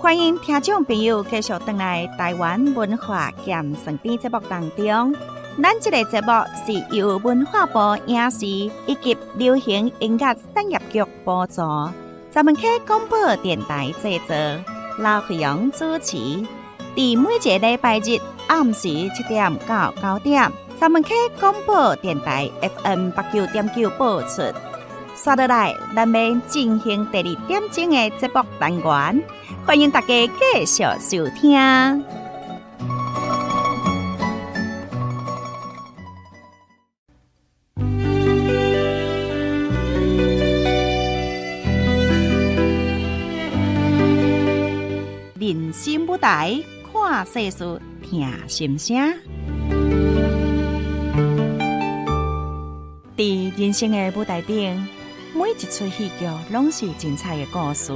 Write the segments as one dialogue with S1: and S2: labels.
S1: 歡迎聽眾朋友繼續轉來台灣文化鹹酸甜節目當中。咱這個節目是由文化部影視以及流行音樂產業局補助，十分溪廣播電臺製作，劉惠陽主持。佇每一個禮拜日暗時7點到9點，十分溪廣播電臺 FM 89.9播出。煞落來，咱欲進行第二點鐘的節目單元，歡迎大家繼續收聽。人生舞台，看世事，聽心聲。佇人生的舞台頂，每一齣戲劇攏是精彩的故事，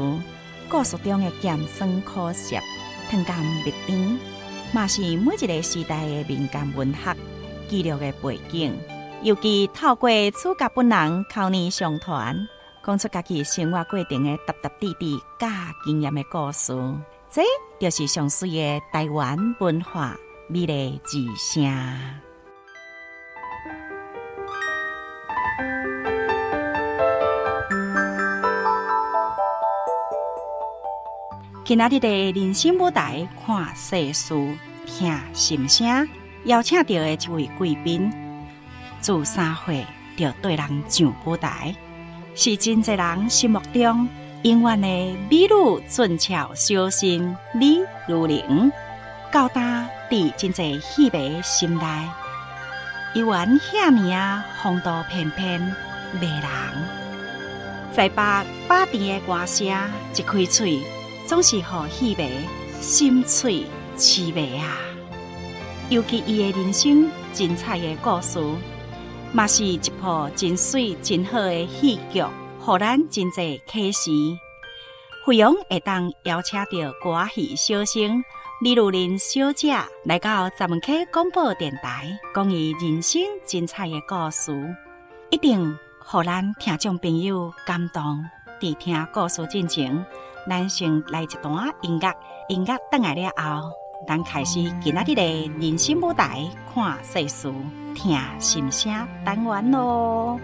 S1: 故事中的鹹酸苦澀、糖甘蜜甜，嘛是每一個時代的民間文學記錄的背景。尤其透過主角本人口耳相傳，講出家己生活過程的沓沓滴滴佮經驗的故事，這就是上媠的台灣文化美麗之聲。今仔日的人生舞台，看世事，聽心聲，邀請到的這位貴賓，自3歲就綴人上舞台，是真濟人心目中永遠的美女俊俏小生李如玲。到今佇真濟戲迷心內，猶原遐爾仔風度翩翩迷人。在北饱甜的歌聲一開喙，總是予戲迷心醉痴迷啊！尤其伊的人生精彩的故事，嘛是一部真媠真好的戲劇，予咱真濟啟示。惠陽會當邀請著歌仔戲小生李如玲小姐來到十分溪廣播電臺，講伊人生精彩的故事，一定予咱聽眾朋友感動。佇聽故事進前，咱先來一段音樂，音樂轉來了後，咱開始今仔日的人生舞台，看世事，聽心聲單元囉。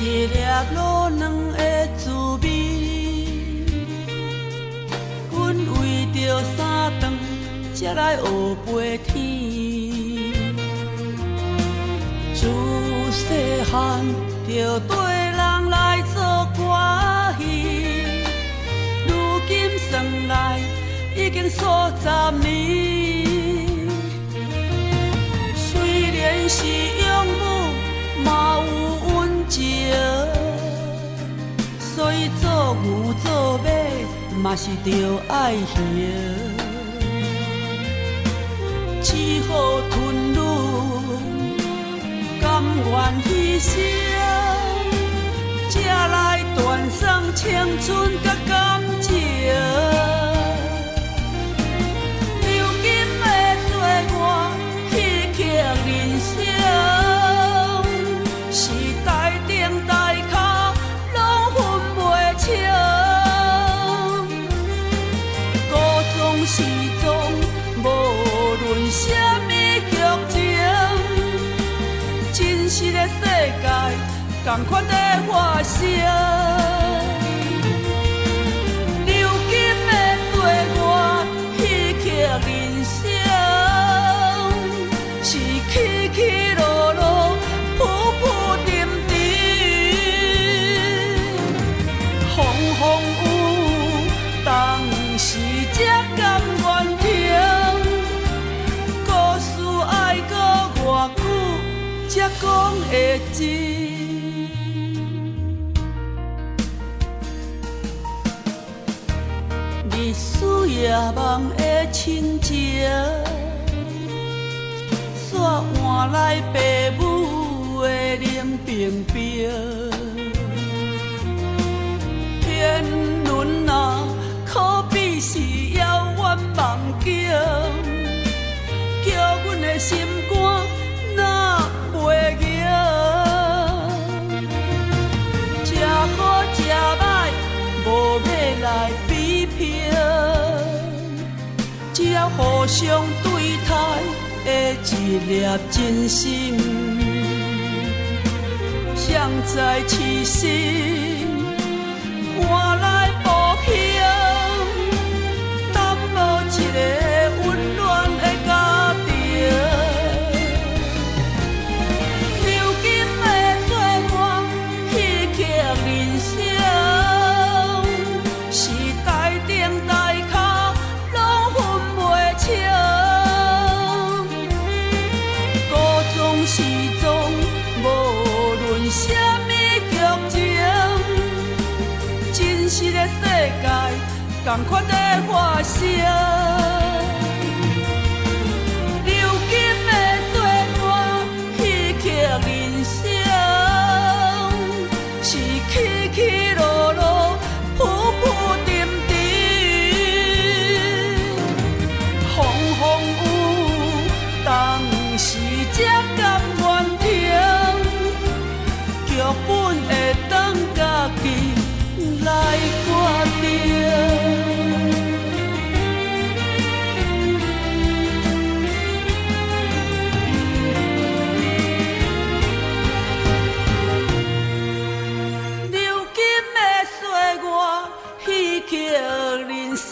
S2: 一粒滷卵的滋味，阮為著三頓才來學飛天。自細漢就綴人來做歌戲，如今算來已經數十年。雖然是養母，嘛有溫情，所以做牛做馬嘛是著愛行。只好吞忍，甘願犧牲，才來斷送青春佮感情。如今的歲月，戲劇人生，是台頂台跤攏分袂清。故作是裝，無論啥物劇情，真實的世界仝款在發生。如今的歲月，戲劇人生，是起起落落，浮浮沉沉，風風雨雨，當時才甘願聽。故事愛閣偌久才講會真？日思夜夢的親情，煞換來爸母的冷冰冰。天伦啊，可比是遥远梦境，叫阮的心肝若袂闲。食好食歹，无欲来比评，只要互相对待的一粒真心，谁知痴心换来无形，等无一个温暖的家庭。流金的岁月，戏剧人生，是台顶台跤拢分袂清。故总是总，无论啥物剧情，真实的世界仝款在发生。流金的岁月，戏剧人生，是起起落落，浮浮沉沉，风风雨雨，当时才甘愿停，剧本会当家己来决定。流金的岁月，戏剧人生，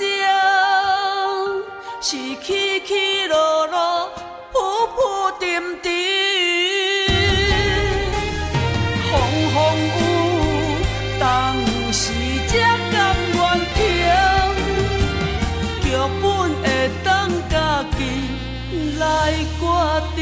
S2: 是起起落落，浮浮沉沉，风风雨雨，当时才甘愿停，剧本会当家己来决定。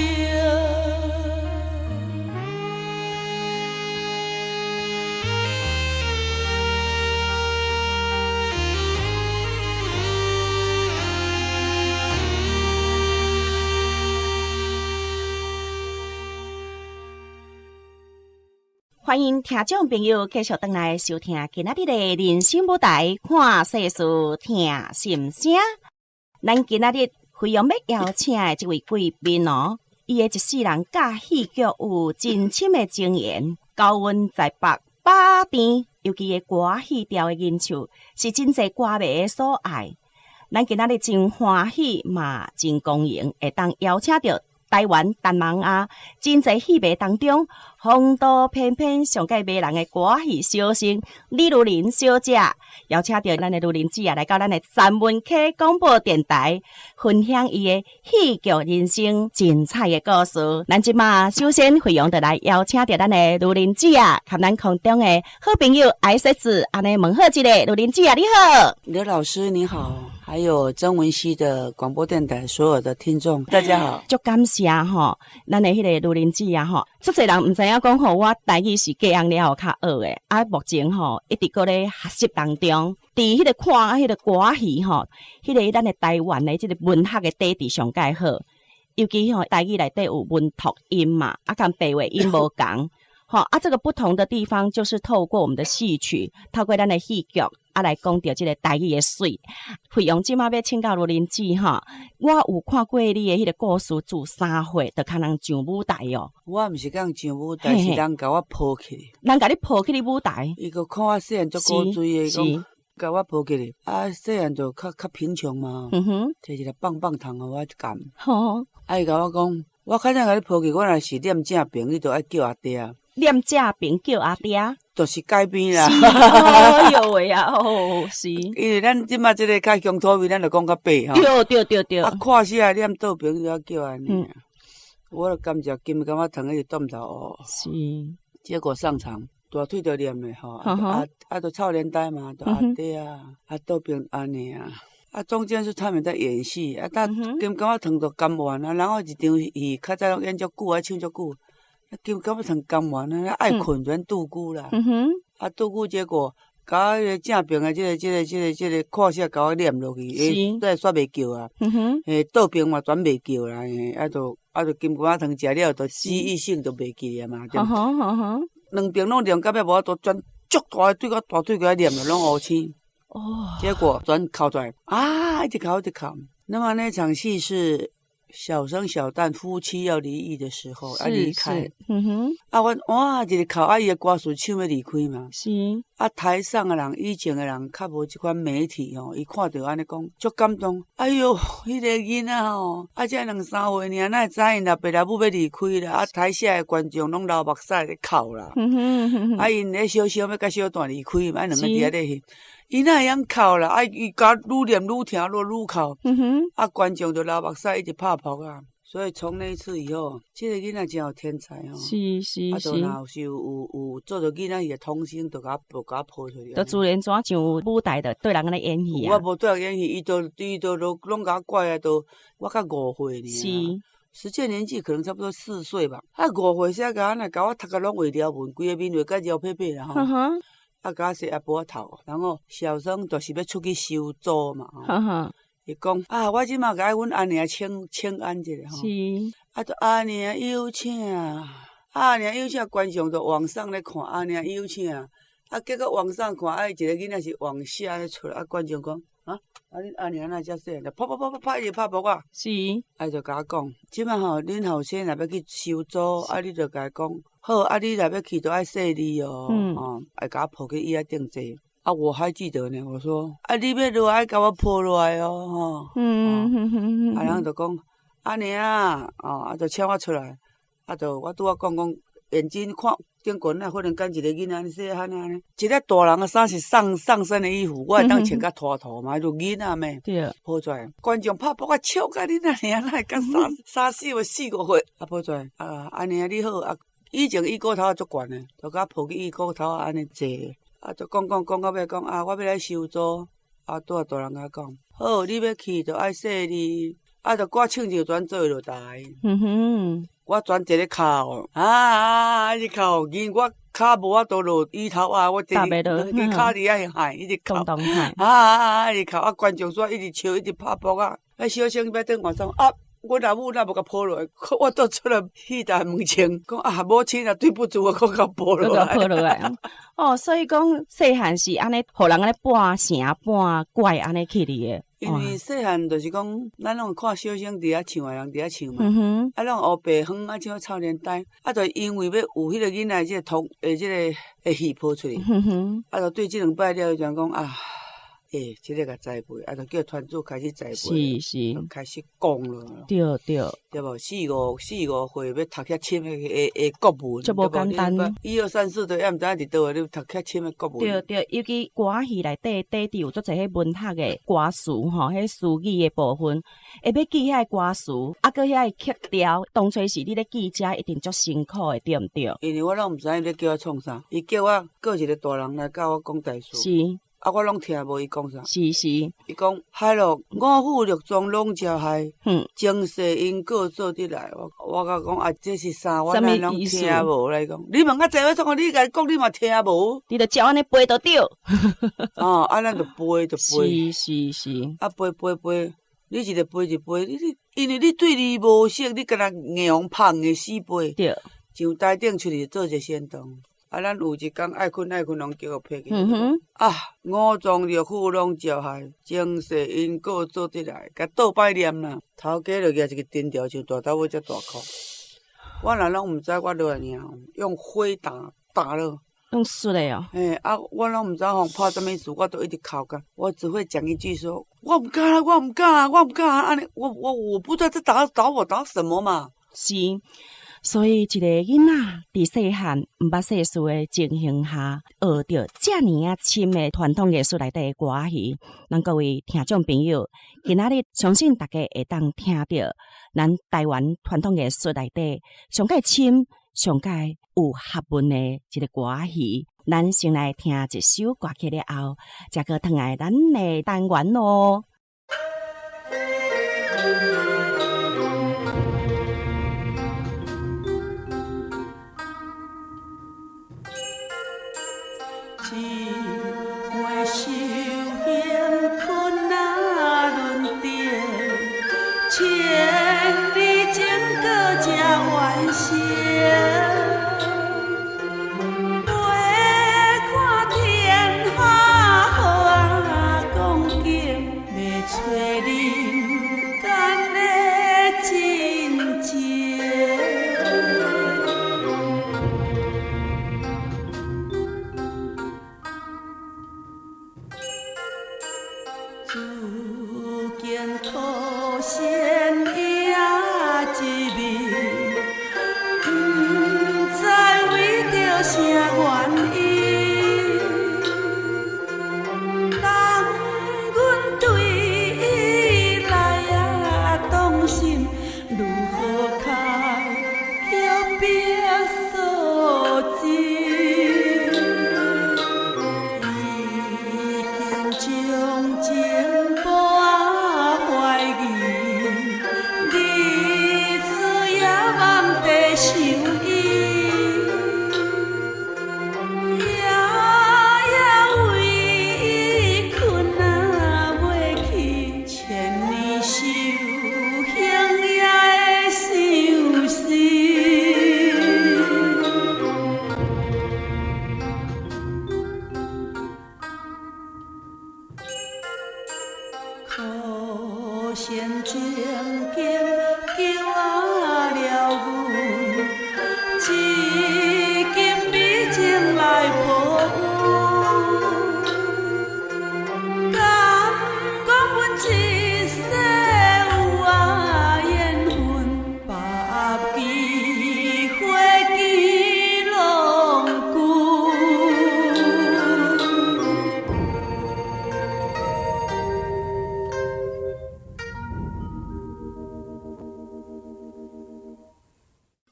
S1: 歡迎聽眾朋友繼續轉來收聽今仔日的人生舞台，看世事，聽心聲。咱今仔日非常欲邀請的這位貴賓哦，伊的一世人佮戲劇有真深的情緣，高溫在北巴甜，尤其伊歌戲調的吟唱是真濟歌迷的所愛。咱今仔日真歡喜嘛，真光榮，會當邀請著台灣東南亞真濟戲迷當中，風度翩翩、上蓋迷人的歌戲小生李如林小姐，邀請著咱的如林姊啊，來到咱的三文溪廣播電臺，分享伊的戲劇人生精彩的故事。咱這馬首先惠陽就來邀請著咱的如林姊啊，佮咱空中的好朋友艾雪子，按呢問好一下，如林姊啊，你好。
S3: 劉老師你好，還有曾文溪的廣播電臺所有的聽眾，大家好。
S1: 足感謝吼，咱的彼个如林姊啊吼，足濟人毋知影講吼，我台語是嫁尪了後較學的，啊，目前吼一直閣咧學習當中，佇彼个看彼个歌戲吼，彼个咱的台灣的這个文學的底底上蓋好，尤其吼台語內底有文讀音嘛，啊，佮白話音無仝。吼啊，這個不同的地方就是透過我們的戲曲，透過咱的戲劇啊來講著這个台語的媠。惠陽這馬欲請教如林姊吼，我有看過你的彼个故事，自三歲就較人上舞台哦。
S3: 我毋是講上舞台，是人共我抱起。
S1: 人共你抱去舞台。
S3: 伊閣看我細漢足古錐的，講共我抱起來。啊，細漢就較較貧窮嘛，提一个棒棒糖予我含。啊，伊共我講，我較早共你抱去，我若是念正爿，你就愛叫阿爹。
S1: 念正爿叫阿爹，
S3: 就是改變啦。
S1: 哎喲喂啊，哦，是。
S3: 因為咱這馬這个較鄉土味，咱就講較白吼。
S1: 對對對對。
S3: 啊，看死啊，念倒爿就愛叫按呢。我就感謝金柑仔糖一直斷頭烏。
S1: 是。
S3: 結果上場，大腿就念的吼，啊啊，就臭連帶嘛，就阿爹啊，啊倒爿按呢啊。啊，中間是他們在演戲，啊，但金柑仔糖就甘完啊，然後一場戲較早攏演足久，啊唱足久。金柑仔糖甘完啊，愛睏就免拄久啦。啊，拄久結果共彼个正爿的這个、這个、這个、這个看寫共我念落去，伊煞袂叫啊。嘿，倒爿嘛全袂叫啦，嘿，啊，就啊，就金瓜仔糖食了，就記憶性就袂記啊嘛，對。兩爿攏念到尾無法度，全足大个對個大腿共念了，攏烏青。哦。結果全哭出來，啊，一直哭一直哭。那麼那場戲是小生小旦夫妻要離異的時候，要離開。嗯哼。啊，阮哇，一直哭，啊，伊的歌詞唱欲離開嘛。是。啊，台上的人，以前的人較無這款媒體吼，伊看著按呢講，足感動。哎喲，彼個囡仔吼，啊，才兩三歲爾，哪會知𪜶老爸老母欲離開啦？啊，台下的觀眾攏流目屎咧哭啦。啊，𪜶咧小小欲佮小旦離開嘛，啊，兩個佇遐咧戲。伊哪會曉哭啦？啊，伊共愈念愈疼，愈愈哭。啊，觀眾就流目屎，一直拍噗仔。所以從那一次以後，這個囡仔真有天才吼。
S1: 是是是。
S3: 啊，就若是有做著囡仔戲的童星，就共我共我抱出去。
S1: 就自然怎上舞台就對人按呢演戲啊？
S3: 我無對人演戲，伊就攏共我怪啊，都我才五歲爾。是。實際年紀可能差不多4歲吧。啊，五歲時共按呢，共我讀甲攏畫條紋，規个面畫甲枵撇撇啦吼。啊，共我洗阿婆仔頭，然後小生就是欲出去收租嘛。伊講啊，我這馬共愛阮阿娘請請安一下吼。是。啊，就阿娘有請，阿娘有請，觀眾就往上咧看，阿娘有請。啊，結果往上看，啊，一個囡仔是往下咧出來，啊，觀眾講啊，啊，恁阿娘哪遮細漢，就啪啪啪啪啪一直拍噗仔。是。啊，就共我講，這馬吼，恁後生若欲去收租，啊，你就共伊講，好，啊，你若欲去，就愛細膩哦，哦，愛共我抱去椅仔頂坐。啊，我還記得呢，我說，啊，你欲落愛共我抱落來哦，吼。啊，人就講，阿娘，哦，啊，就請我出來，啊，就我拄仔講講，眼睛看頂懸，哪忽然間一個囡仔按呢細漢按呢，一個大人的衫是上上身的衣服，我會當穿甲拖拖嘛，就囡仔咩，抱出來，觀眾拍噗仔笑甲恁阿娘，哪會甲三三四歲四五歲，啊抱出來，啊阿娘你好，啊以前椅骨頭仔足懸的，就共我抱去椅骨頭仔按呢坐，啊就講講講到尾講啊，我欲來收租，啊拄仔大人共我講，好，你欲去就愛細膩，啊就歌唱就轉做落台。嗯哼。我全一个哭，啊啊！一直哭，因我跤無法度落椅頭啊，我一个兩支跤佇遐喊，一直哭，啊啊啊！一直哭，啊觀眾煞一直笑，一直拍噗仔。啊小生欲轉換衫，啊，阮阿母若無共抱落來，我倒出來戲台門前，講啊母親啊，對不住，我閣共抱落來。
S1: 抱落來。哦，所以講細漢是按呢，予人按呢半成半怪按呢去哩的。
S3: 因為細漢就是講，咱攏看小生佇遐唱的人佇遐唱嘛，啊，攏烏白昏啊，唱臭奶呆，啊，就因為欲有彼個囡仔這個童的這個的戲播出去，啊，就對這兩擺了，就講啊，欸，這个共栽培，啊，就叫團組開始栽培，
S1: 是是，
S3: 就開始講了，
S1: 對對，
S3: 對無？四五四五歲欲讀遐深的的的國文，
S1: 足無簡單。
S3: 一二三四都猶毋知影佇佗位，你讀遐深的國文。
S1: 對對，尤其歌仔戲內底底底有足濟彼文學的歌詞吼，彼詞語的部分，會欲記遐個歌詞，啊，閣遐個曲調，當初時你咧記遮一定足辛苦的，對毋對？
S3: 因為我攏毋知影伊咧叫我創啥，伊叫我叫一個大人來教我講台詞。
S1: 是。
S3: 啊，我攏聽無伊講啥。
S1: 是是。
S3: 伊講海螺五腑六臟攏食害，前世因果做得來。我我共講啊，這是啥？我哪攏聽無來講。你問較濟，我創你共伊講，你嘛聽無？
S1: 你就照按呢背就對。
S3: 哦，啊，咱就背就背。
S1: 是是是。
S3: 啊，背背背，你一個背一背，你你因為你對字無熟，你敢若硬予捧的死背。
S1: 對。
S3: 上台頂出去做一個先動。啊，咱有一工愛睏愛睏，攏叫予撇去。啊，五臟六腑攏食害，前世因果做得來，共倒擺念啦。頭家就舉一個藤條，像大頭尾遮大箍。我若攏毋知，我落來爾，用揮打打落。
S1: 用摔的哦。
S3: 嘿，啊，我攏毋知予拍啥物事，我都一直哭甲。我只會講一句說：我毋敢，我毋敢，我毋敢。按呢，我我我不知道這打打我打什麼嘛。
S1: 是。所以，一个囡仔佇細漢毋捌世事的情形下，學著遮爾仔深的傳統藝術內底的歌仔戲，咱各位聽眾朋友，今仔日相信大家會當聽著咱台灣傳統藝術內底上蓋深、上蓋有學問的一个歌仔戲。咱先來聽一首歌曲了後，才閣轉來咱的單元囉。
S2: 一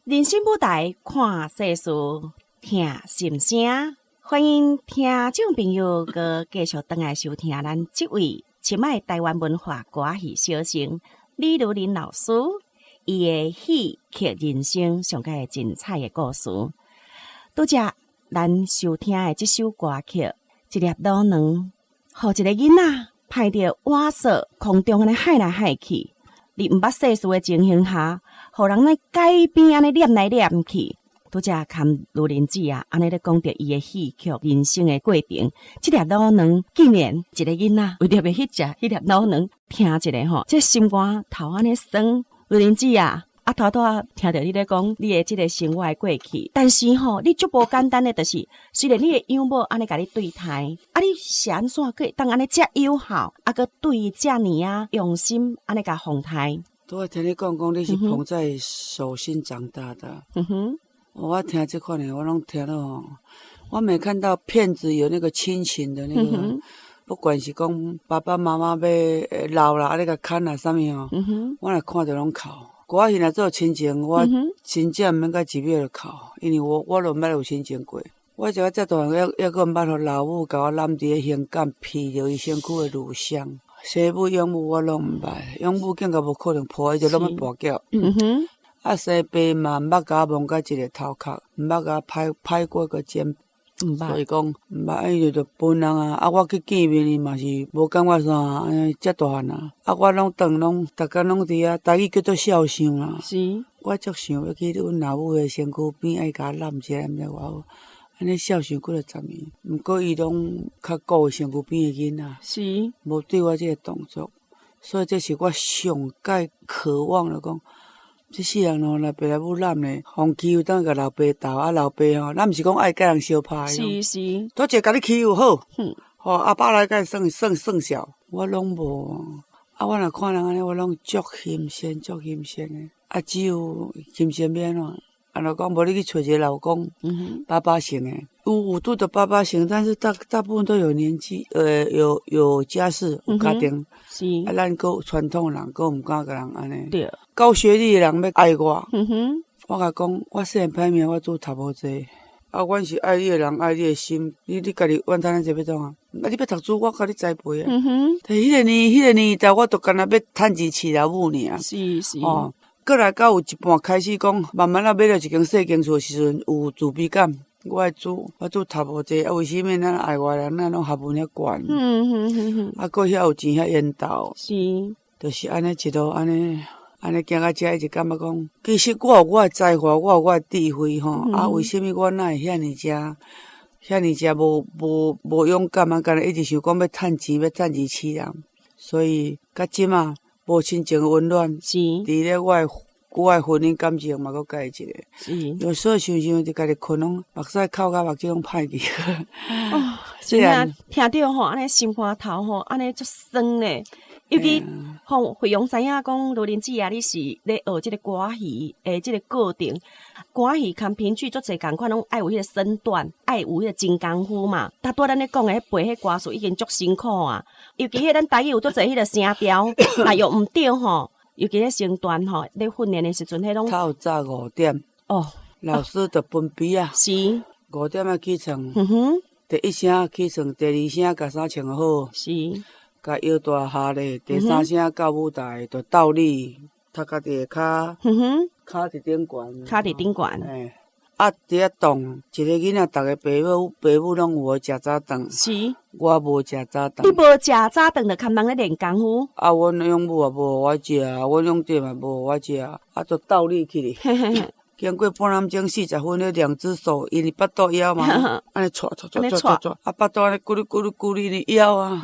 S1: 人生舞台看世事，聽心聲，歡迎聽眾朋友閣繼續轉來收聽咱這位親愛台灣文化歌仔戲小生李如林老師，伊的戲曲人生上蓋精彩的故事。拄才咱收聽的這首歌曲《一粒滷卵》，予一個囡仔歹著瓦索空中按呢害來害去，佇毋捌世事的情形下，予人咧改變按呢念來念去。拄才看如林姊啊，按呢咧講著伊的戲曲人生的過程，這粒滷卵竟然一個囡仔為著欲去食彼粒滷卵，聽一下吼，這心肝頭按呢酸。如林姊啊，啊頭拄仔聽著你咧講你的這個生活的過去，但是吼，你足無簡單的，就是雖然你的養母按呢共你對待，啊你是按怎閣會當按呢遮友好，啊閣對伊遮爾仔用心按呢共奉待。
S3: 拄仔聽你講講，你是捧在手心長大的。我聽這款的，我攏聽到吼，我沒看到片子有那個親情的那個，不管是講爸爸媽媽欲老啦，啊你共牽啊啥物吼，我若看著攏哭。歌仔戲若做親情，我真正毋免閣一秒就哭，因為我都毋捌有親情過。我一個遮大漢，猶閣毋捌予老母共我攬佇咧胸間，鼻著伊身軀的乳香。生母養母我攏毋捌，養母更較無可能抱，伊就攏欲跋筊。啊，生爸嘛毋捌共我摸過一个頭殼，毋捌共我拍拍過個肩，所以講毋捌，伊就分人啊。啊，我去見面伊嘛是無感覺啥，按呢遮大漢啊。啊，我攏轉攏，逐工攏佇遐，台語叫做孝想啦。我足想欲去阮老母的身軀邊，愛共我攬一下，毋知偌好。按呢孝想幾若十年，毋過伊攏較顧身軀邊的囡仔，無對我這個動作，所以這是我上蓋渴望的講。這世人哦，若爸母攬咧，予欺負當共老爸鬥，啊老爸吼，咱毋是講愛共人相拍。拄一個共你欺負好，吼阿爸來共算算算數，我攏無。啊，我若看人按呢，我攏足欣羨，足欣羨的。啊，只有欣羨欲按怎？啊，若講無你去揣一個老公，爸爸型的，有拄著爸爸型，但是大部分都有年紀，有家室，有家庭。啊，咱閣傳統人，閣毋敢共人按呢。高學歷的人欲愛我，我共講，我細漢歹命，我書讀無濟。啊，阮是愛你的人，愛你的心，你家己怨嘆咱這欲創啊？啊，你欲讀書，我共你栽培啊。彼個年代，我就干焦欲趁錢飼老母爾。哦，過來到有一半開始講，慢慢仔買著一間細間厝的時陣，有自卑感。我的書，我書讀無濟，啊，為啥物咱愛我的人，咱攏學問遐懸？啊，閣遐有錢遐緣投。就是按呢一路按呢。按呢行到遮，一直感覺講，其實我有我的才華，我有我的智慧吼。啊，為啥物我哪會遐爾遮、遐爾遮無勇敢啊？干焦一直想講欲趁錢，欲趁錢飼人。所以，到這馬無親情的溫暖，佇咧我的婚姻感情嘛，閣佮伊一個。有時候想想，就家己睏攏目屎哭甲目睭攏歹去。
S1: 哦，真正聽著吼，按呢心肝頭吼，按呢足酸咧。尤其吼，惠陽知影講，如林姊啊，你是咧學這個歌仔戲的這個過程。歌仔戲兼評劇足濟仝款，攏愛有彼個身段，愛有彼個真功夫嘛。拄拄咱咧講的彼背彼歌詞已經足辛苦啊。尤其彼咱台語有足濟彼個聲調，若用毋對吼，尤其彼身段吼，咧訓練的時陣，彼攏
S3: 透早5點。老師就分批啊。5點仔起床。第一聲起床，第二聲共衫穿好。共腰帶下咧，第三聲到舞台就倒立，頭殼佇下跤，跤佇頂懸。
S1: 跤佇頂懸。
S3: 欸，啊，佇遐動，一個囡仔，逐个爸母攏有愛食早頓。我無食早頓。
S1: 你無食早頓，就堪人咧練功夫。
S3: 啊，阮養母也無予我食，阮養姐嘛無予我食，啊，就倒立起來。經過半點鐘40分，彼兩隻手因為腹肚枵嘛，按呢掣掣掣掣掣掣，啊腹肚按呢咕嚕咕嚕咕嚕呢枵啊，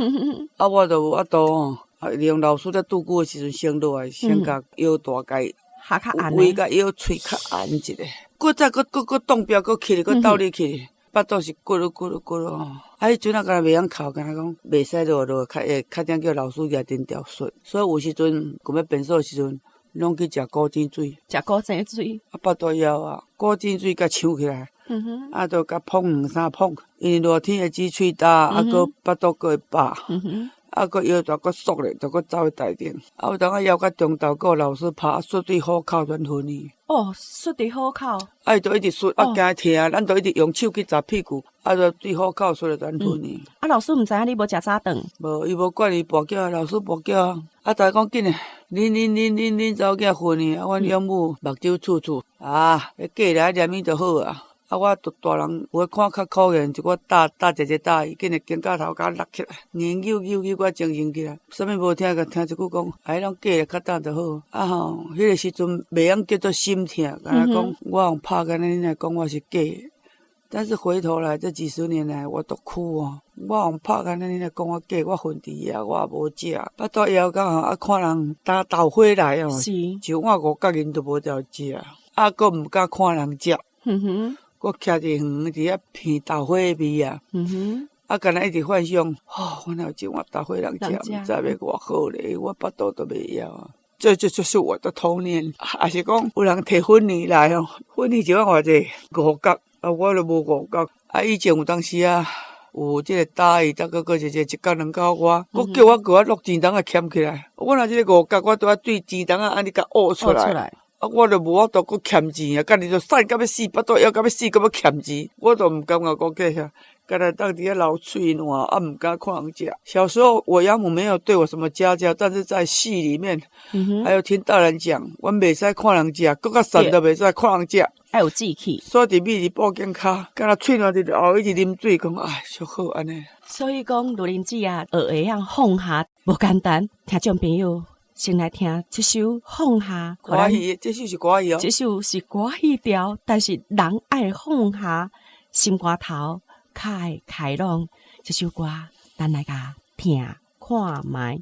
S3: 啊我就無法度吼，啊利用老師咧拄久的時陣先落來，先共腰帶共
S1: 下較按
S3: 圍共腰喙較按一下，閣再閣閣閣動表閣起來，閣倒立起來，腹肚是咕嚕咕嚕咕嚕吼，啊彼陣仔敢若袂曉哭，敢若講袂使落落，較會較點叫老師舉燈條術，所以有時陣閣欲變數的時陣，攏去食古井水，
S1: 食古井水，
S3: 啊，腹肚枵啊，古井水共搶起來，啊，就共捧兩三捧，因為熱天會止喙焦，啊，閣腹肚閣會飽，啊，閣腰帶閣束咧，就閣走去台頂。啊，有當仔枵到中晝，閣有老師拍，摔對虎口轉昏去。
S1: 哦，摔佇虎口。
S3: 啊，伊就一直摔，啊，驚疼，咱就一直用手去砸屁股，啊，就對虎口摔來轉昏去。
S1: 啊，老師毋知影你無食早頓。
S3: 無，伊無管伊跋筊，老師跋筊啊。啊，逐家講緊嘞，啉啉啉啉啉，查某囝昏去，啊，阮養母目睭處處，啊，彼過來念伊就好啊。啊！我大大人有咧看較可憐，一寡大大姐姐大姨，緊會肩胛頭共我搦起來，硬扭扭扭我精神起來。啥物無聽，共聽一句講，啊，彼攏過來較早就好。啊吼，彼個時陣袂曉叫做心疼，敢若講我予拍按呢，你若講我是假的。但是回頭來這幾十年來，我都哭哦。我予拍按呢，你若講我假，我瞓佇遐，我也無食，腹肚枵到吼，啊，看人擔豆花來哦，一碗五角銀都無得食，啊，閣毋敢看人食。我徛佇遠佇遐鼻豆花的味啊，啊，敢若一直幻想，吼，我若有一碗豆花人食，毋知欲偌好咧，我腹肚都袂枵啊。這這就是我的童年，抑是講有人提粉泥來哦，粉泥一碗偌濟？五角，啊，我都無五角。啊，以前有當時啊，有這個大姨、大哥哥姐姐一角兩角我，閣叫我閣我落錢筒仔儉起來。我若這個五角，我都愛對錢筒仔按呢共挖出來。啊！我就無法度閣儉錢啊，家己就瘦甲欲死，腹肚枵甲欲死，閣欲儉錢，我都毋感覺講計遐，干焦當佇遐流喙瀾，啊，毋敢看人食。小時候我養母沒有對我什麼家教，但是在戲裡面，還有聽大人講，阮袂使看人食，閣較瘦都袂使看人食。
S1: 愛有志氣。
S3: 所以佇美佇布景跤，敢若喙瀾佇流，一直啉水，講唉，足好按呢。
S1: 所以講，女人姊啊，學會曉放下，無簡單。聽眾朋友。先來聽這首《放下》。
S3: 歌戲，這首是歌戲哦。
S1: 這首是歌戲調，但是人愛放下，心肝頭較會開朗。這首歌，咱來共聽看覓。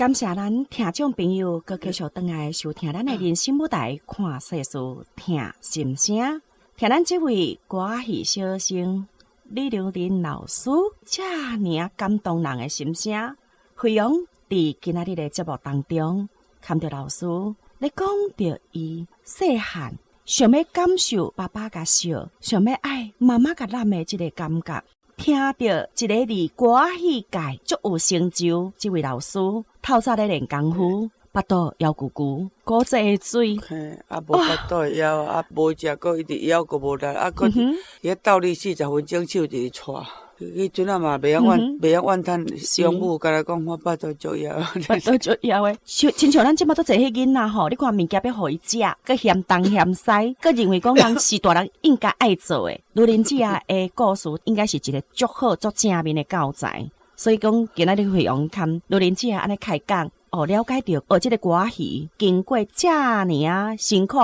S1: 感謝咱聽眾朋友，閣繼續轉來收聽咱的人生舞台，看世事，聽心聲。聽咱這位歌仔戲小生李如林老師，遮爾仔感動人的心聲，惠陽佇今仔日的節目當中，看著老師咧講著伊細漢想欲感受爸爸共錫，想欲愛媽媽共攬的這个感覺。聽著一个佇歌仔戲界足有成就，這位老師透早咧練功夫，腹肚枵咕咕，古井的水。
S3: 嘿，啊無腹肚會枵，啊無食，閣一直枵閣無力，啊閣伊咧倒立40分鐘，手直直掣。彼陣仔嘛袂曉怨，袂曉怨嘆，養母敢若講我腹肚足枵。
S1: 腹肚足枵的，像親像咱這擺足濟彼囡仔吼，你看物件欲予伊食，閣嫌東嫌西，閣認為講人是大人應該愛做的。如玲姊仔的故事應該是一個足好足正面的教材，所以講今仔日惠陽看如玲姊仔按呢開講，哦，了解著學這个歌仔戲經過遮爾仔辛苦。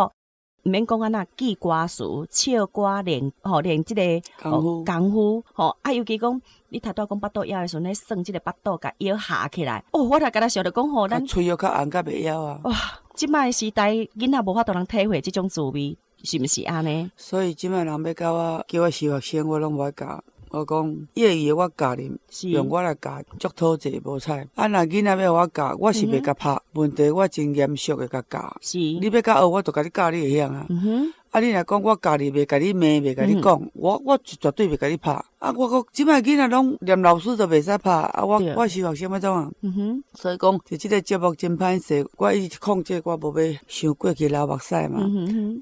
S1: 毋免講按怎記歌詞、唱歌練吼練這个
S3: 功夫
S1: 功夫吼啊，尤其講你頭拄仔講腹肚枵的時陣，咧算這个腹肚共枵合起來，哦，我著敢若想著講吼，咱
S3: 喙又較紅較袂枵啊。
S1: 哇，這擺的時代囡仔無法度通體會這種滋味，是毋是按呢？
S3: 所以這擺人欲教我叫我收學生，我攏無愛教。我講業餘的我教恁，用我來教，足討濟無彩。啊，若囡仔欲予我教，我是袂共拍，問題我真嚴肅的共教。你欲共學，我就共你教，你會曉啊。啊，你若講我教你，袂共你罵，袂共你講，我絕對袂共你拍。啊，我講這擺囡仔攏連老師都袂使拍，啊，我收學生欲創啊？所以講，佇這个節目真歹勢，我一直控制我無欲傷過去流目屎嘛。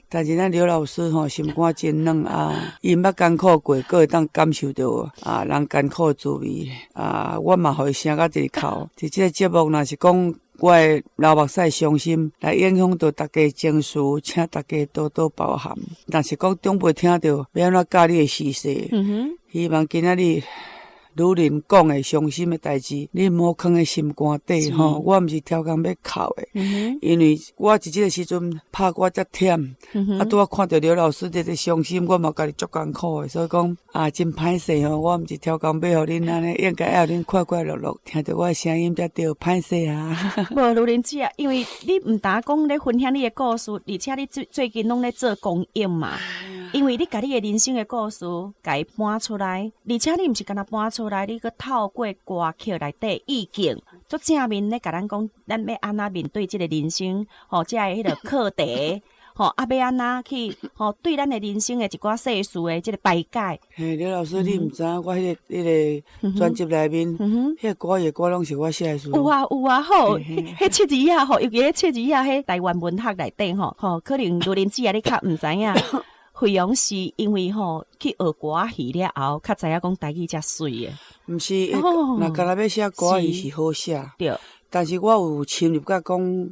S3: 但是咱劉老師吼心肝真軟啊，伊毋捌艱苦過，閣會當感受著啊人艱苦的滋味啊，我嘛予伊聲甲直直哭。佇這个節目若是講我的流目屎傷心，來影響著大家情緒，請大家多多包涵。若是講長輩聽著欲按怎教你的時勢，希望今仔日如玲講的傷心的代誌，你毋好囥佇心肝底吼。我毋是超工欲哭的，因為我佇這个時陣拍歌遮忝，啊，拄仔看著劉老師佇咧傷心，我嘛家己足艱苦的，所以講啊，真歹勢吼。我毋是超工欲予恁按呢，應該愛予恁快快樂樂，聽著我的聲音才對，歹勢啊。
S1: 無如玲姊啊，因為你毋但講咧分享你的故事，而且你最近攏咧做公益嘛。因為你共你的人生的故事，共伊搬出來，而且你毋是干焦搬出來，你閣透過歌曲內底意境，足正面咧共咱講，咱欲按怎面對這个人生，吼，這个彼个課題，吼，啊，欲按怎去，吼，對咱的人生的一寡世事的這个排解。
S3: 嘿，劉老師，你毋知影我彼个專輯內面，彼个歌的歌攏是我寫的詞。
S1: 有啊有啊，吼，彼七字仔吼，尤其彼七字仔，彼台灣文學內底吼，吼，可能如玲姊仔你較毋知影。惠陽是因為吼去學歌仔戲了後，較知影講台語才媠的。
S3: 毋是，若干焦欲寫歌仔戲是好寫。但是我有深入甲講，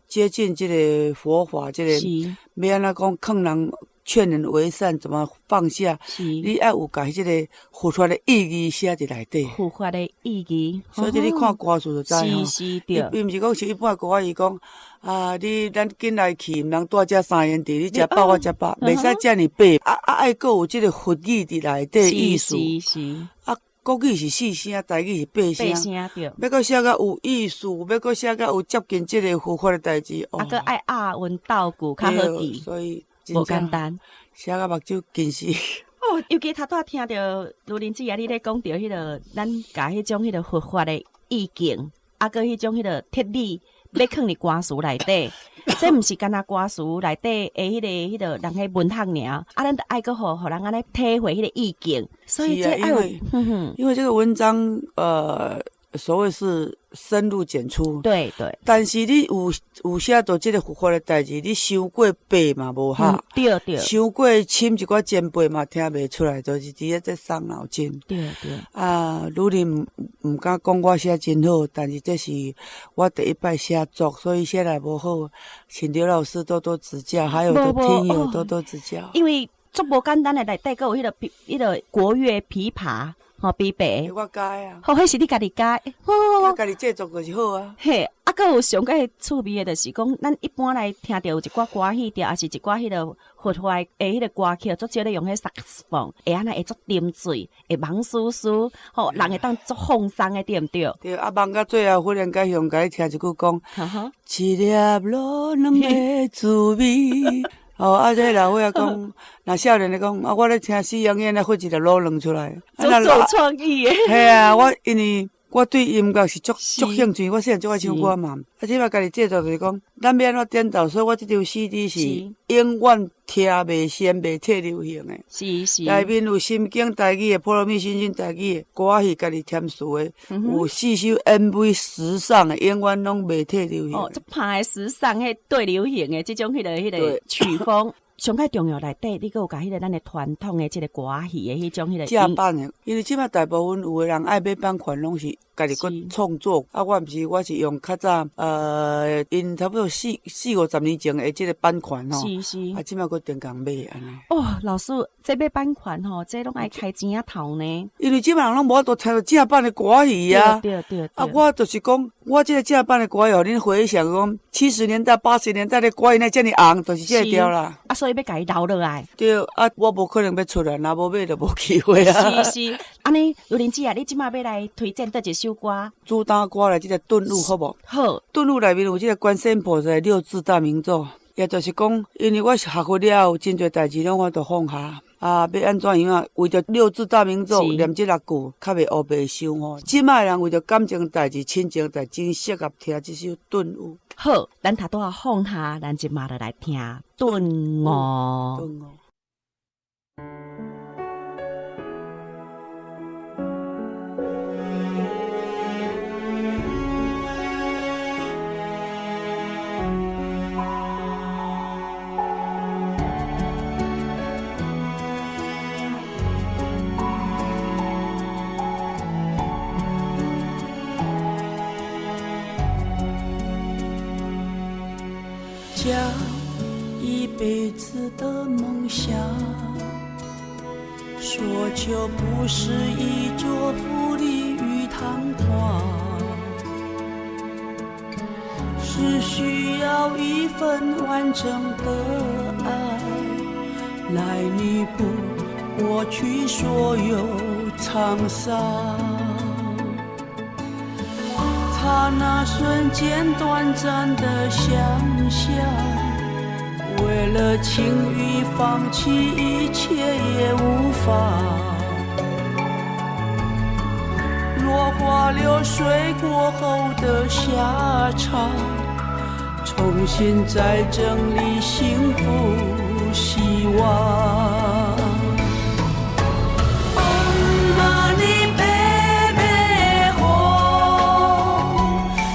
S3: 接近這个佛法，這个欲按怎講，勸人勸人為善，怎麼放下？你愛有共這个佛法的意義寫佇內底。
S1: 佛法的意義。
S3: 所以你看歌詞就知吼。伊毋是講像一般歌仔戲講。啊！你咱緊來去，毋通蹛遮三兄弟，你食飽我食飽，袂使遮爾白。啊啊，愛閣有這个佛語佇內底意思。啊，國語是四聲，台語是八聲。
S1: 八聲對。
S3: 欲閣寫甲有意思，欲閣寫甲有接近這个佛法的代誌。
S1: 啊，閣愛押韻鬥句較好記。
S3: 所以
S1: 無簡單。
S3: 寫甲目睭近視。
S1: 哦，尤其頭拄仔聽著如玲姊仔，你咧講著彼个，咱共彼種彼个佛法的意境，啊，閣彼種彼个哲理。欲囥佇歌詞內底，這毋是干焦歌詞內底的彼个人彼文學爾，啊，咱著愛閣予人按呢體會彼个意境。所以這
S3: 因為因為這個文章，所謂是深入淺出。但是你有寫著這个佛法的代誌，你傷過白嘛無合。傷過深一寡前輩嘛聽袂出來，就是佇咧這傷腦筋。啊，如玲毋敢講我寫真好，但是這是我第一擺寫作，所以寫來無好，請劉老師多多指教，還有的聽友多多指教。
S1: 因為足無簡單的內底閣有彼个國樂琵琶。吼，琵琶，
S3: 我教的啊。
S1: 吼，彼是你家己教的。
S3: 我家己製作就是好啊。
S1: 嘿，啊，閣有上蓋趣味的，就是講，咱一般來聽著有一寡歌戲著，抑是一寡彼个佛法的彼个歌曲，足少咧用彼薩克斯風，會按呢會足沉醉，會茫絲絲，吼，人會當足放鬆的，對毋對？
S3: 對，啊，茫到最後，忽然間向共你聽一句講，一粒滷卵的滋味。哦，啊，這老歲仔講，若少年的講，啊，我咧聽西洋樂，發一粒滷卵出來，
S1: 足做創意的。
S3: 嘿啊，我因為我對音樂是足足興趣，我細漢足愛唱歌嘛。啊，這擺家己製作就是講，咱欲按怎顛倒，所以我這張 CD 是永遠聽袂新、袂退流行的。內面有心經台語的、波羅蜜心經台語的歌戲，家己填詞的，有四首 MV 時尚的，永遠攏袂退流行。
S1: 哦，這拍的時尚、彼對流行的這種彼个彼个曲風。上蓋重要內底，你閣有共彼个咱的傳統的這个歌戲的彼種彼个
S3: 正版的，因為這擺大部分有的人愛買版權，攏是家己閣創作。啊，我毋是，我是用較早，𪜶差不多四四五十年前的這个版權吼。啊，這擺閣定共買按呢。
S1: 哦，老師，這買版權吼，這攏愛開錢仔頭呢。
S3: 因為這擺人攏無法度聽著正版的歌戲啊。
S1: 對對對。
S3: 啊，我就是講，我這个正版的歌戲，予恁回想講，70年代、80年代的歌戲，哪會遮爾紅，就是這个調啦。
S1: 啊，所以欲共伊留落來。
S3: 對，啊，我無可能欲出來，若無買就無機會啊。
S1: 是是，按呢，如玲姊啊，你這擺欲來推薦佗一首歌？
S3: 主打歌來這个頓悟好無？
S1: 好。
S3: 頓悟內面有這个觀世音菩薩的六字大明咒，也就是講，因為我是學佛了後，真濟代誌攏我都放下。啊，欲按怎樣啊？為著六字大明咒念這六句，較袂烏白想吼。這擺人為著感情代誌、親情代誌，真適合聽這首頓悟。
S1: 好，咱頭拄仔放下，咱這馬就來聽頓悟。
S3: 頓悟。
S2: 家一輩子的夢想，說求不是一座富麗與堂皇，是需要一份完整的愛，來彌補過去所有滄桑。剎那瞬間短暫的想象，為了情慾放棄一切也無妨。落花流水過後的下場，重新再整理幸福希望。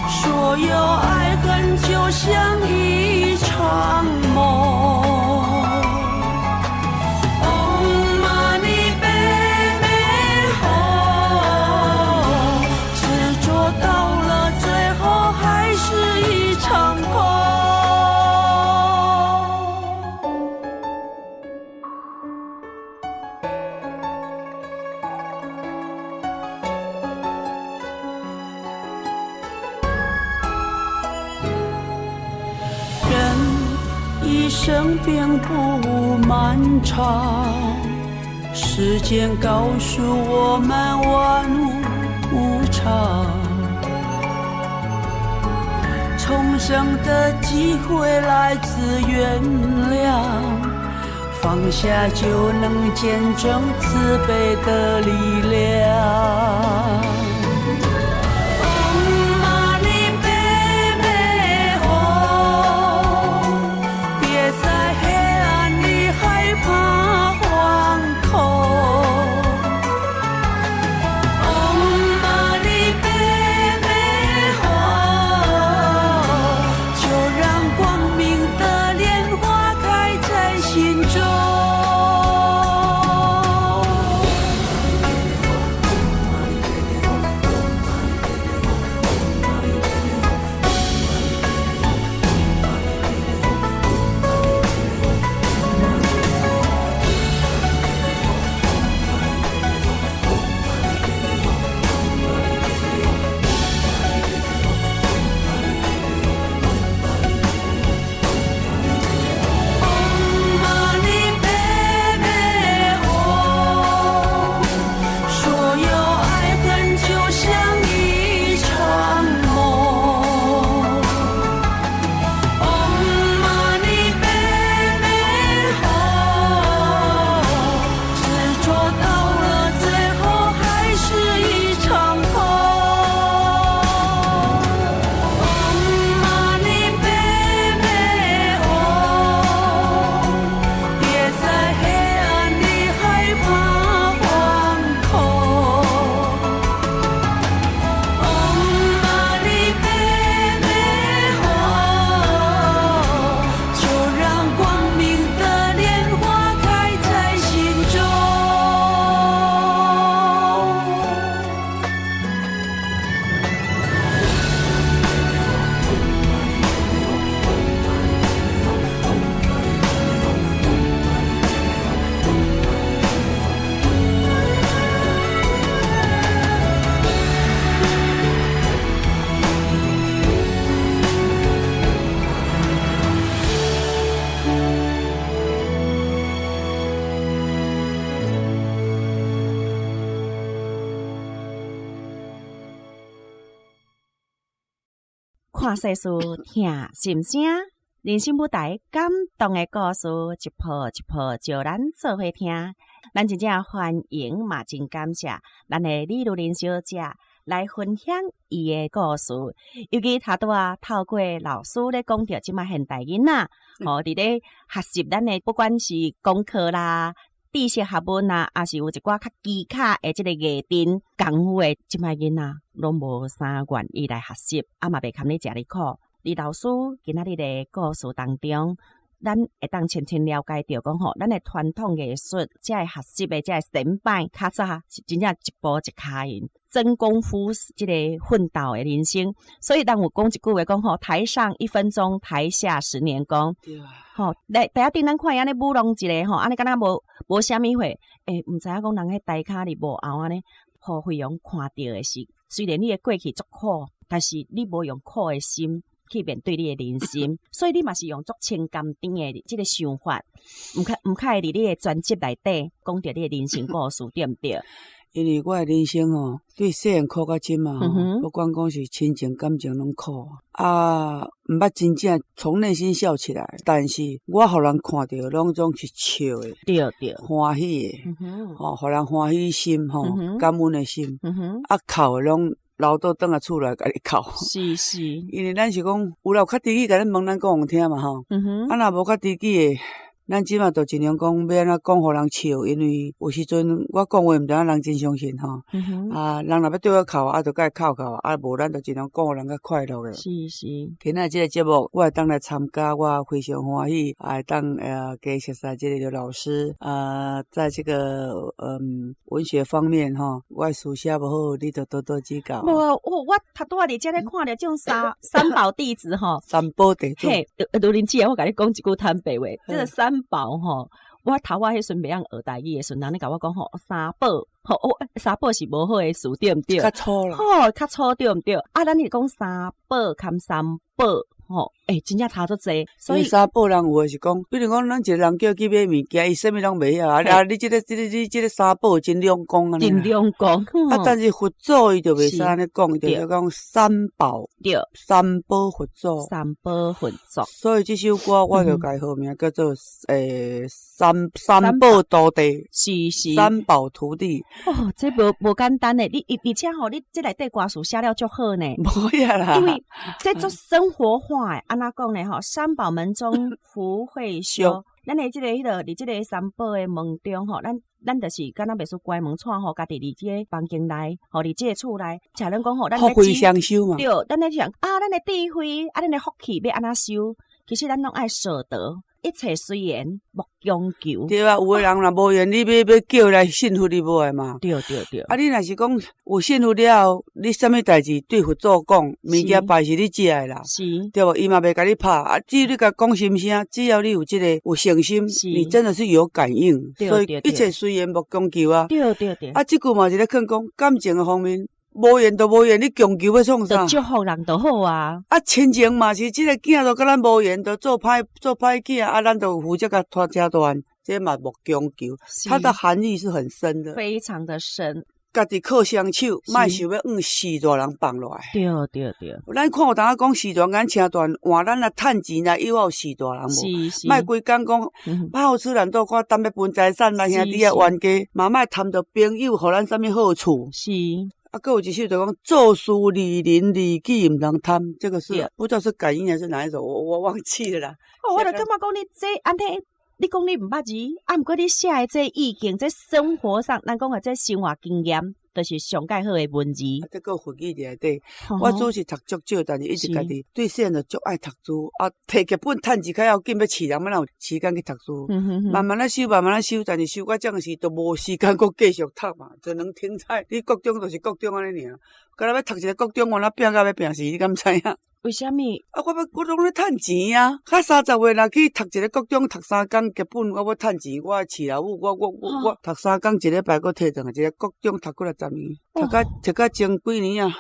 S2: 所有愛恨就像一場夢。唵嘛呢叭咪吽，執著到了最後還是一場空。一生並不漫長，時間告訴我們萬物無常，重生的機會來自原諒，放下就能見證慈悲的力量。
S1: 看世事，聽心聲，人生舞台感動的故事，一步一步招咱做伙聽。咱真正歡迎嘛，真感謝咱的李如玲小姐來分享伊的故事。尤其頭拄仔透過老師咧講著這馬現代囡仔，吼，佇咧學習咱的，不管是功課啦、知識學問啊，抑是有一寡較技巧的這个藝陣功夫的，這擺囡仔攏無啥願意來學習，啊嘛袂堪你食哩苦。李老師今仔日的故事當中，咱會當深深了解著講吼，咱的傳統藝術，這个學習的這个先輩較早是真正一步一跤印，真功夫，這个奮鬥的人生。所以人有講一句話講吼，台上一分鐘，台下十年功。
S3: 對啊。
S1: 吼，來台仔頂咱看伊按呢舞弄一个吼，按呢敢若無無啥物貨，欸，毋知影講人彼台跤佇幕後按呢，予惠陽看著的是，雖然你的過去足苦，但是你無用苦的心去面對你的人生，所以你嘛是用足清甘甜的這个想法，毋較毋較會佇你的專輯內底講著你的人生故事，對毋對？
S3: 因為我的人生吼，對細漢苦到這馬吼，不管講是親情感情攏苦啊，毋捌真正從內心笑起來。但是我予人看著攏總是笑的，歡喜的，吼，予人歡喜心吼，感恩的心，啊，哭的攏留倒轉來厝內共你哭。因為咱是講有人有較知己，共咱問咱講予聽嘛吼。啊，若無較知己的，咱這馬就盡量講欲按怎講予人笑，因為有時陣我講話毋知影人真相信吼。啊，人若欲對我哭，啊，就共伊哭哭，啊，無咱就盡量講予人較快樂的。今仔這个節目，我會當來參加，我非常歡喜，會當給熟悉這個劉老師，啊，在這個文學方面吼，我書寫無好，你就多多指教。
S1: 無啊，我我頭拄仔佇遮咧看著這種三三寶弟子吼，
S3: 三寶弟子。
S1: 嘿，盧玲姐，我共你講一句坦白話，這个三寶吼，我頭仔彼陣袂曉學台語的時陣，人咧共我講吼，三寶，吼，三寶是無好的詞，對毋對？
S3: 較粗啦。
S1: 吼，較粗對毋對？啊，咱是講三寶含三寶，吼，欸，真正差足濟。所以
S3: 三寶人有的是講，比如講，咱一個人叫去買物件，伊啥物攏袂曉，啊啊！你這个、這個、你這个三寶真兩光按呢。
S1: 真兩光。
S3: 啊，但是佛祖伊就袂使按呢講，伊就講三寶。三寶佛祖。
S1: 三寶佛祖。
S3: 所以這首歌我就共伊號名叫做三寶徒弟。三寶徒弟。
S1: 哦，這無無簡單呢，你而且吼，你這內底歌詞寫了足好呢。
S3: 無呀啦。
S1: 因為這足生活化的，按怎講呢？吼，三寶門中福慧修。咱的這个彼落佇這个三寶的門中吼，咱咱就是敢若袂輸關門掣吼，家己佇這个房間內，吼，佇這个厝內，像咱講吼，咱
S3: 福慧雙修嘛。
S1: 對，咱咧想啊，咱的智慧，啊，咱的福氣欲按怎修？其實咱攏愛捨得，一切隨緣，莫強求。
S3: 對啊，有的人若無緣，你欲欲叫伊來信佛，伊無愛嘛。
S1: 對對對。
S3: 啊，你若是講有信佛了後，你啥物代誌對佛祖講，物件拜是你食的啦。對無？伊嘛袂共你拍。啊，只要你共講心聲，只要你有這個有誠心，你真的是有感應。所以一切隨緣，莫強求啊。
S1: 對對對。
S3: 啊，這句嘛是咧勸講感情的方面。無緣就無緣，你強求欲創啥？
S1: 祝福人就好啊。
S3: 啊，親情嘛是，這個囝都佮咱無緣，就做歹做歹囝，啊，咱就負責共拖遮大漢，這嘛莫強求。它的含義是很深的，
S1: 非常的深。
S3: 家己靠雙手，莫想欲向序大人放落來。
S1: 對對對。
S3: 咱看有當仔講序大人請大換咱來趁錢來誘惑序大人無？莫規工講，好吃懶做，看等欲分財產，來兄弟仔冤家，嘛莫貪著朋友予咱啥物好處。啊，閣有一首就講做事利人利己，毋通貪，這個是不知道是感應還是哪一首，我我忘記了啦。
S1: 哦，我就感覺講你這按呢，你講你毋捌字，啊，毋過你寫的這意境，這生活上，咱講的這生活經驗，就是上蓋好的文字。
S3: 啊，這閣佛語佇內底，我主是讀足少，但是一直家己對細漢就足愛讀書，啊，提劇本趁錢較要緊，欲飼人，欲哪有時間去讀書？慢慢仔修，慢慢仔修，但是修到這陣時都無時間閣繼續讀嘛，只能停在你國中就是國中按呢爾，敢若欲讀一个國中，我若拚甲欲拚死，你敢知影？
S1: 為啥物？
S3: 啊，我欲我攏咧趁錢啊！較30歲若去讀一个國中，讀3工劇本，我欲趁錢，我愛飼老母，我我我我讀3工一禮拜，閣提轉來一个國中讀幾若十年，讀甲讀甲前幾年啊，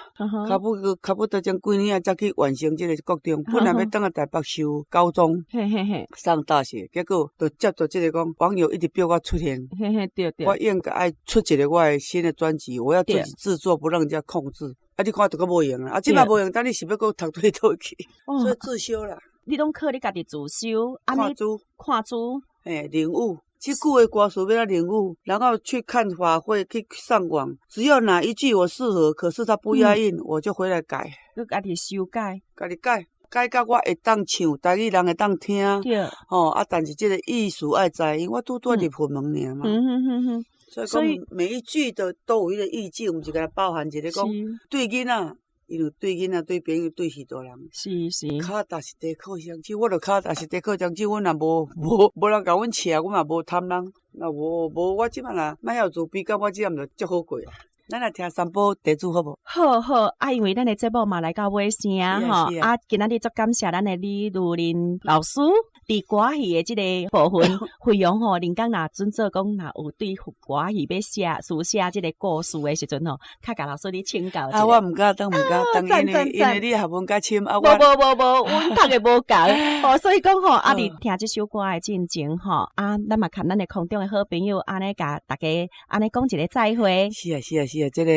S3: 差不多前幾年啊，才去完成這个國中。本來欲轉來台北修高中，上大學，結果就接著這个講網友一直逼我出現，
S1: 嘿嘿對對，
S3: 我應該愛出一个我的新的專輯，我要自己製作，不讓人家控制。啊，你看就閣無閒啦，啊，這擺無閒，等你是欲閣讀對佗去，所以自修啦。
S1: 你攏靠你家己自修，
S3: 看書，
S1: 看書，
S3: 嘿，領悟。這句的歌詞欲怎領悟，然後去看法會，去上網，只要哪一句我適合，可是它不押韻，我就回來改。
S1: 閣家己修改，
S3: 家己改，改甲我會當唱，台語人會當聽。吼，啊，但是這個意思愛知，因為我拄拄入佛門爾嘛。所以講每一句都都有彼個意境，毋是干焦包含一個講對囡仔，因為對囡仔、對朋友、對許多人。跤踏實地靠雙手，我著跤踏實地靠雙手，阮若無無無人共阮捙，阮嘛無貪人。若無無，我這擺若莫曉自卑感，我這毋就足好過啊。咱來聽三寶地主好無？
S1: 好好，啊，因為咱的節目嘛來到尾聲吼，啊，今仔日足感謝咱的李如林老師佇歌戲的這个部分，非常吼，恁講若準做講若有對歌戲欲寫書寫這个故事的時陣吼，較共老師你請教。
S3: 啊，我毋敢當，毋敢當，因為因為你學問較深啊。
S1: 無無無無，阮讀的無仝，吼，所以講吼，啊，佇聽這首歌的進前吼，啊，咱嘛共咱的空中的好朋友按呢共大家按呢講一个再會。
S3: 是啊，是啊，是啊，這个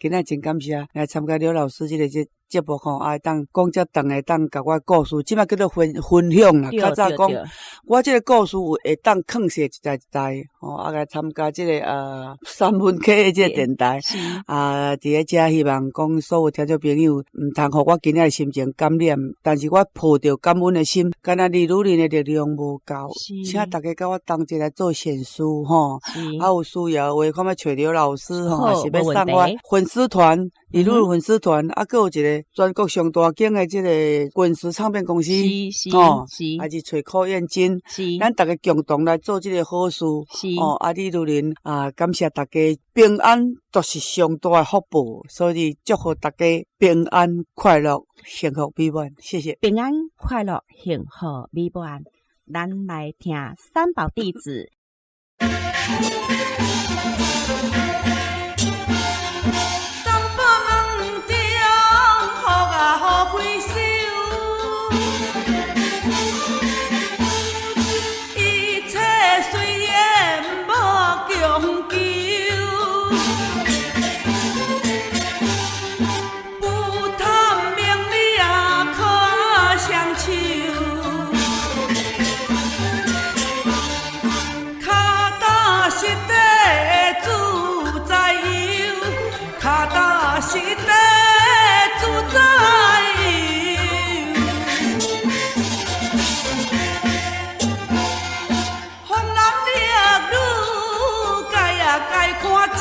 S3: 今仔真感謝來參加劉老師這个節節目吼，啊，當講遮長的，當共我故事，這擺叫做分分享啦。較早講，我這个故事有會當囥勢一代一代，吼，啊，來參加這个三分 K 的這个電台，啊，佇咧遮希望講所有聽眾朋友，毋通予我今仔的心情感染，但是我抱著感恩的心，敢若李如林的力量無夠，請大家佮我同齊來做善事吼，啊，有需要的話，看欲揣劉老師吼，抑是欲送我粉絲團，李如林粉絲團，啊，閣有一個全國上大間的這個滾石唱片公司，吼，還是揣柯燕珍，咱大家共同來做這個好事，哦，啊，李如林啊，感謝大家平安，就是上大的福報，所以祝福大家平安快樂、幸福美滿，謝謝。
S1: 平安快樂、幸福美滿，咱來聽三寶弟子。
S2: 三寶門中，福啊福輝收，一切隨緣無強求，不貪名利啊，靠雙手，跤踏實地自在遊，跤踏實地自在遊。風男烈女，該啊該看真，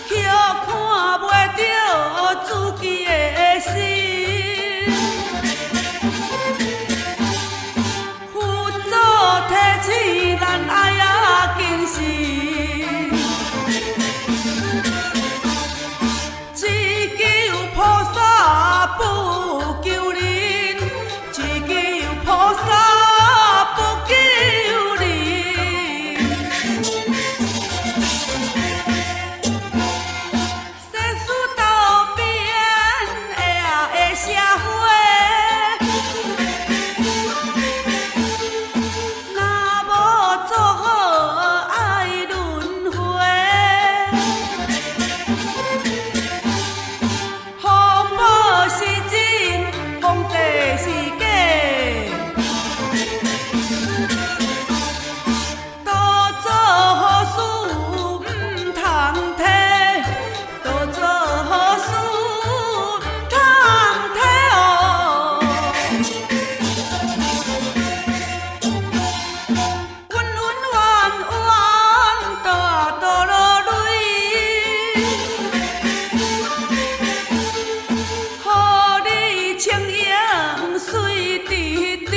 S2: 卻看袂著自己的心。佛祖提醒咱愛啊謹慎，只求菩薩不求人，只求菩薩不求人。世事多變的啊的社會，若無做好愛輪迴，福報是真，福地是假，多做好事毋通退，多做好事毋通退哦。恩恩怨怨多啊多落淚，予你清盈水滴滴，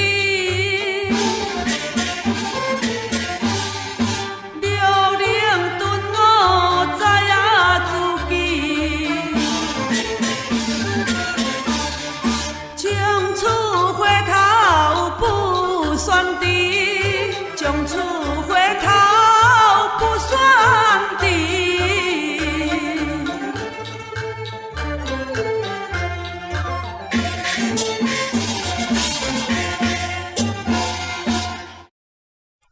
S2: 六靈頓悟知影自己，從此回頭不算遲，從此回頭不算遲。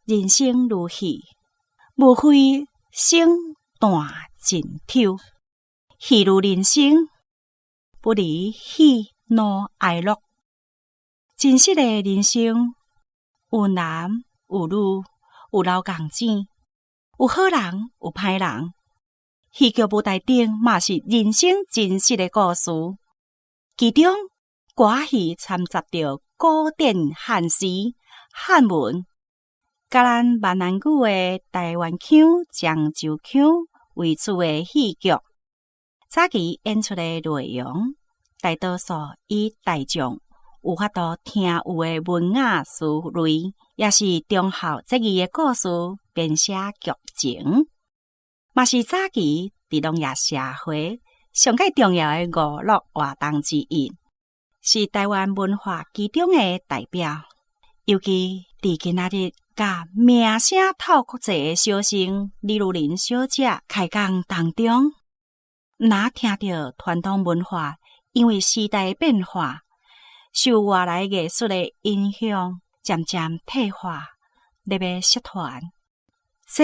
S1: 人生如戲，無非生斷盡抽。戲如人生，不離喜怒哀樂。真實的人生有男有女，有老共子，有好人有歹人。戲劇舞台頂嘛是人生真實的故事，其中歌戲摻雜著古典漢詩、漢文，佮咱閩南語的台灣腔、漳州腔為主的戲劇。早期演出的內容，大多數以大眾有法度聽有的文雅詞類，也是忠孝節義的故事編寫劇情，嘛是早期佇農業社會上蓋重要的娛樂活動之一，是台灣文化其中的代表。尤其佇今仔日，佮名聲透國際的小生李如林小姐開講當中，毋若聽著傳統文化因為時代變化，受外來藝術的影響，漸漸退化，咧欲失傳。這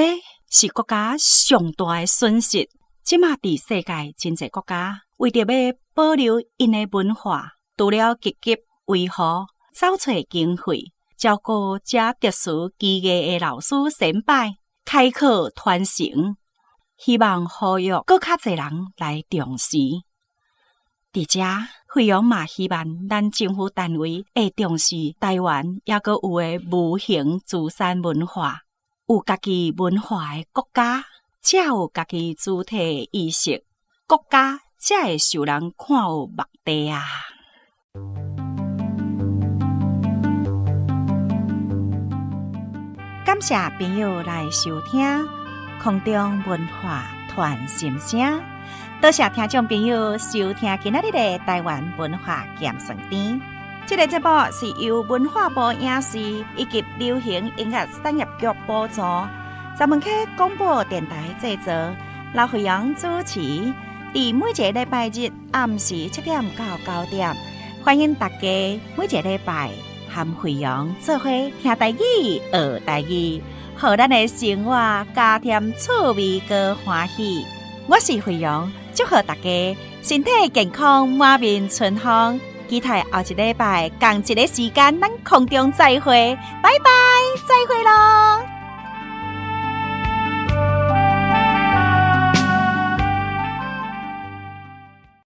S1: 是國家上大的損失。這馬佇世界真濟國家，為著欲保留𪜶的文化，除了積極維護、走揣經費、照顧這特殊技藝的老師先輩，開課傳承，希望呼籲閣較濟人來重視。佇遮，惠陽嘛希望咱政府單位會重視台灣猶閣有的無形資產文化，有家己文化的國家，才有家己主體的意識，國家才會受人看有目地啊！感謝朋友來收聽空中文化傳心聲，多謝聽眾朋友收聽今仔日的台灣文化鹹酸甜。這个節目是由文化部影視以及流行音樂產業局補助，十分溪廣播電台製作，劉惠陽主持。佇每一个禮拜日暗時7點到9點，歡迎大家每一个禮拜和惠陽做伙聽台語、學台語，予咱的生活加添趣味閣歡喜。我是惠陽，祝賀大家身體健康，滿面春風。期待後一禮拜仝一个時間，咱空中再會，拜拜，再會囉。